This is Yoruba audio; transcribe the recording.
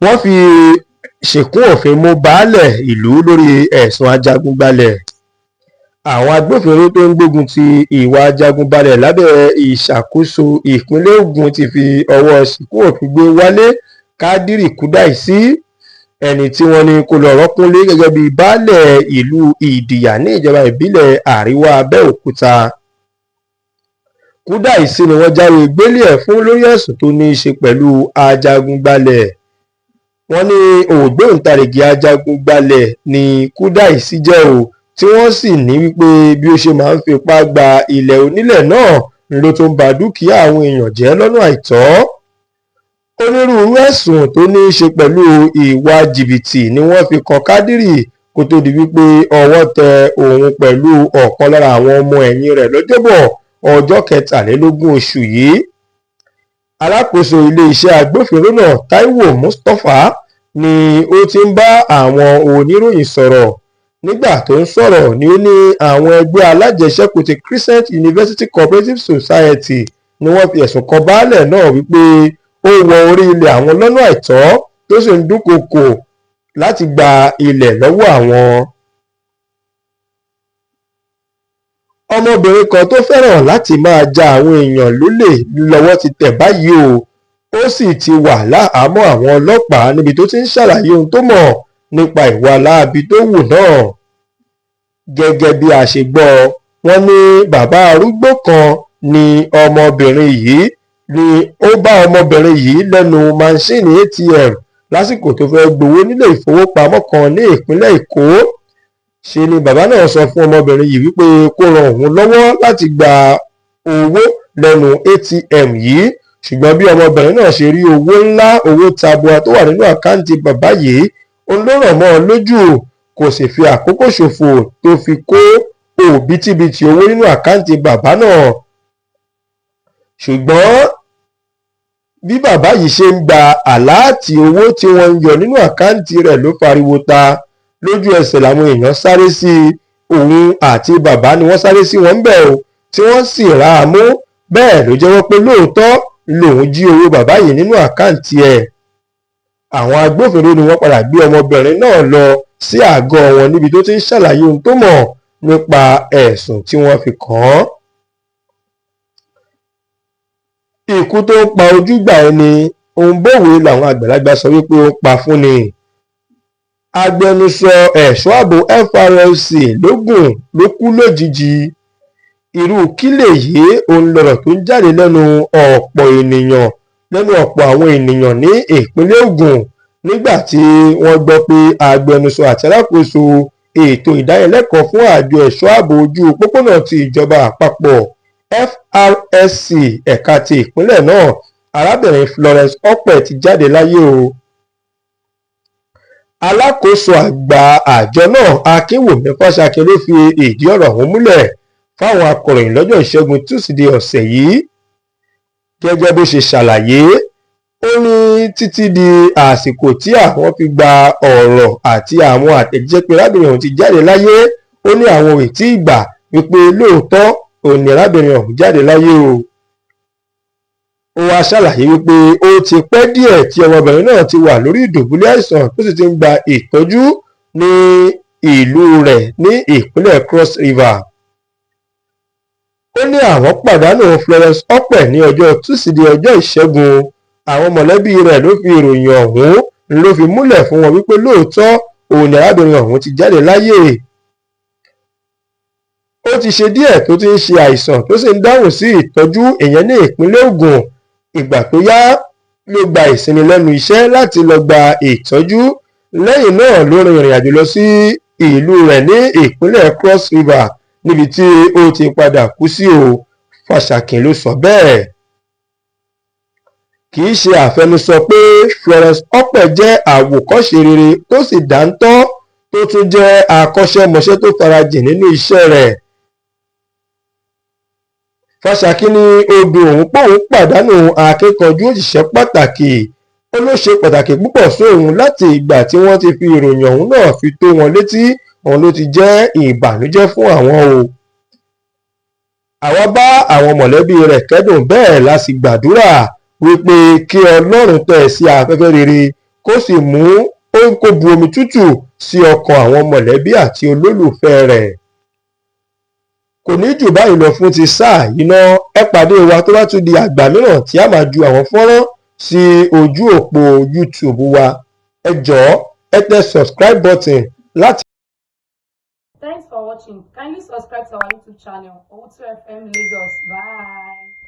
Wọ́n fi ṣìnkún òfin mú baálé ìlú lórí ẹ̀sùn ajagun-gbalẹ̀. Àwọn agbófinró tó ń gbógun ti ìwà ajagun-gbalẹ̀ lábẹ́ ìṣàkóso ìpínlẹ̀ Ogun ti fi ọwọ́ ṣìnkún òfin gbé Wálé Kádírì Kúdáìsì, ẹni tí wọ́n ní kó lọ́ọ́ rọ́kúnlé gẹ́gẹ́ bíi baálé ìlú Ìdìyà ní ìjọba ìbílẹ̀ Àríwá Abẹ́òkúta. Kúdáìsì ni wọ́n jáwèé gbélé ẹ̀ fún lórí ẹ̀sùn tó ní í ṣe pẹ̀lú ajagun-gbalẹ̀. Wọ́n ní ògbóǹtarìgì ajagun-gbalẹ̀ ní Kúdáìsì jẹ́ o, tí wọ́n sì ní wípé bí ó ṣe máa ń fipá gba ilẹ̀ onílẹ̀ náà ló tún ba dúkìá àwọn èèyàn jẹ́ lọ́nà àìtọ́. Onírúurú ẹ̀sùn tó ní í ṣe pẹ̀lú ìwà jìbìtì ni wọ́n fi kan Kádírì kó tóó di wípé ọwọ́ tẹ òun pẹ̀lú ọ̀kan lára àwọn ọmọ ẹ̀yìn rẹ̀ lọ́jọ́bọ̀ ọjọ́ 23 oṣù yìí. Alákòóso iléeṣẹ́ agbófinró náà, Taiwo Mustapha, ni ó ti ń bá àwọn oníròyìn sọ̀rọ̀. Nígbà tó ń sọ̀rọ̀ ni ó ní àwọn ẹgbẹ́ alájẹsẹ́kù ti Crescent University Cooperative Society ni wọ́n fi ẹ̀sùn kan baálẹ̀ náà wípé ó wọ orí ilẹ̀ àwọn lọ́nà àìtọ́, tó sì ń dúnkookò láti gba ilẹ̀ lọ́wọ́ àwọn. Ọmọbìnrin kan tó fẹ́ràn láti máa ja àwọn èèyàn lólè lọ́wọ́ ti tẹ̀ báyìí o, ó sì ti wà láhàámọ̀ àwọn ọlọ́pàá níbi tó ti ń ṣàlàyé ohun tó mọ̀ nípa ìwà láabi tó hù náà. Gẹ́gẹ́ bí a ṣe gbọ́, wọ́n ní bàbá arúgbó kan ni ọmọbìnrin yìí ni ó bá ọmọbìnrin yìí lẹ́nu máńsíìnì ATM lásìkò tó fẹ́ẹ́ gbowó nílé ìfowópamọ́ kan ní ìpínlẹ̀ Èkó. Ṣe ni bàbá náà sọ fún ọmọbìnrin yìí wípé kó ran òun lọ́wọ́ láti gba owó lẹ́nu ATM yìí, ṣùgbọ́n bí ọmọbìnrin náà ṣe rí owó ńlá, owó tabua tó wà nínú àkáǹtì bàbá yìí, òun ló ràn mọ́ ọ lójú, kò sì fi àkókò ṣòfò tó fi kó òbítíbitì owó nínú àkáǹtì bàbá náà. Ṣùgbọ́n bí bàbá yìí ṣe ń gba àláàtì owó tí wọ́n ń yọ nínú àkáǹtì rẹ̀ ló fariwo ta. Lójú ẹsẹ̀ làwọn èèyàn sáré sí òun àti bàbá ni wọ́n sáré sí wọn bẹ́ẹ̀ o, tí wọ́n sì rá a mú. Bẹ́ẹ̀ ló jẹ́wọ́ pé lóòótọ́ lòun jí owó bàbá yìí nínú àkáǹtì ẹ̀. Àwọn agbófinró ni wọ́n padà gbé ọmọbìnrin náà lọ sí àgọ́ wọn níbi tó ti ń ṣàlàyé ohun tó mọ̀ nípa ẹ̀sùn tí wọ́n fi kàn án. Ikú tó ń pa ojúgbà ẹni, ohun bówe làwọn àgbàlagbà sọ wípé ó ń pa fún ni. Agbẹnusọ ẹ̀ṣọ́ ààbò FRSC lógún ló kú lójijì. Irú kí lèyí? Òun lọ̀rọ̀ tó ń jáde lẹ́nu ọ̀pọ̀ ènìyàn, lẹ́nu ọ̀pọ̀ àwọn ènìyàn ní ìpínlẹ̀ Ògùn nígbà tí wọ́n gbọ́ pé agbẹnusọ àti alákòóso ètò ìdánilẹ́kọ̀ọ́ fún àjọ ẹ̀ṣọ́ ààbò ojú pópónà ti ìjọba àpapọ̀ FRSC ẹ̀ka ti ìpínlẹ̀ náà, arábìnrin Florence Okpe, ti jáde láyé o. Alákòóso àgbà àjọ náà, Akínwùmí Fásakin, ló fi ìdí ọ̀rọ̀ ọ̀hún múlẹ̀ fáwọn akọ̀ròyìn lọ́jọ́ Ìṣẹ́gun Túṣídéé ọ̀sẹ̀ yìí. Gẹ́gẹ́ bó ṣe ṣàlàyé, ó ní títí di àsìkò tí àwọn fi gba ọ̀rọ̀ àti àwọn àtẹ̀jíṣẹ́ pé arábìnrin ọ̀hún ti jáde láyé, ó ní àwọn ò tí ì gbà wípé lóòótọ́ òun ni arábìnrin ọ̀hún jáde láyé o. Ó wáá ṣàlàyé wípé ó ti pẹ́ díẹ̀ tí ọmọbìnrin náà ti wà lórí ìdùbúlẹ̀ àìsàn, tó sì ti ń gba ìtọ́jú ní ìlú rẹ̀ ní ìpínlẹ̀ Cross River. Ó ní àwọn pàdánù Florence Okpe ní ọjọ́ Túsídéé, ọjọ́ Ìṣẹ́gun. Àwọn mọ̀lẹ́bí rẹ̀ ló fi ìròyìn ọ̀hún ló fi múlẹ̀ fún wọn wípé lóòótọ́ òun ni arábìnrin ọ̀hún ti jáde láyé. Ó ti ṣe díẹ̀ tó ti ń ṣe àìsàn, tó sì ń dáhùn sí ìtọ́jú ìyẹn ní ìpínlẹ̀ Ògùn. Ìgbà tó yá ló gba ìsinmi lẹ́nu iṣẹ́ láti lọ gba ìtọ́jú. Lẹ́yìn náà ló rin ìrìn àjò lọ sí ìlú rẹ̀ ní ìpínlẹ̀ Cross River níbi tí ó ti padà kú sí o. Fàṣàkìn ló sọ bẹ́ẹ̀. Kì í ṣe àfẹnusọ pé Florence Okpe jẹ́ àwòkọ́ṣe rere tó sì dáńtọ́, tó tún jẹ́ akọ́ṣẹ́mọṣẹ́ tó farajìn nínú iṣẹ́ rẹ̀. Fàṣàkìn ní ó dùn òun pé òun pàdánù akíkanjú òṣìṣẹ́ pàtàkì. Ó ló ṣe pàtàkì púpọ̀ sóun. Láti ìgbà tí wọ́n ti fi ìròyìn ọ̀hún náà fi tó wọn létí, òun ló ti jẹ́ ìbànújẹ́ fún àwọn o. Àwa bá àwọn mọ̀lẹ́bí rẹ̀ kẹ́dùn, bẹ́ẹ̀ la sì gbàdúrà wípé kí Ọlọ́run tẹ́ ẹ sí afẹ́fẹ́ rere. Kó sì mú kó bu omi tútù sí ọkàn àwọn mọ̀lẹ́bí àti olólùfẹ́ rẹ̀. Kò ní jù báyìí lọ fún ti sáà yìí ná. Ẹ pàdé wa tó bá tún di àgbà mìíràn tí a máa ju àwọn fọ́nrán sí ojú òpó YouTube wa. Ẹ jọ̀ọ́, ẹ tẹ subscribe button láti. Thanks for watching. Kindly subscribe to our YouTube channel, Owutu FM Lagos. Bye.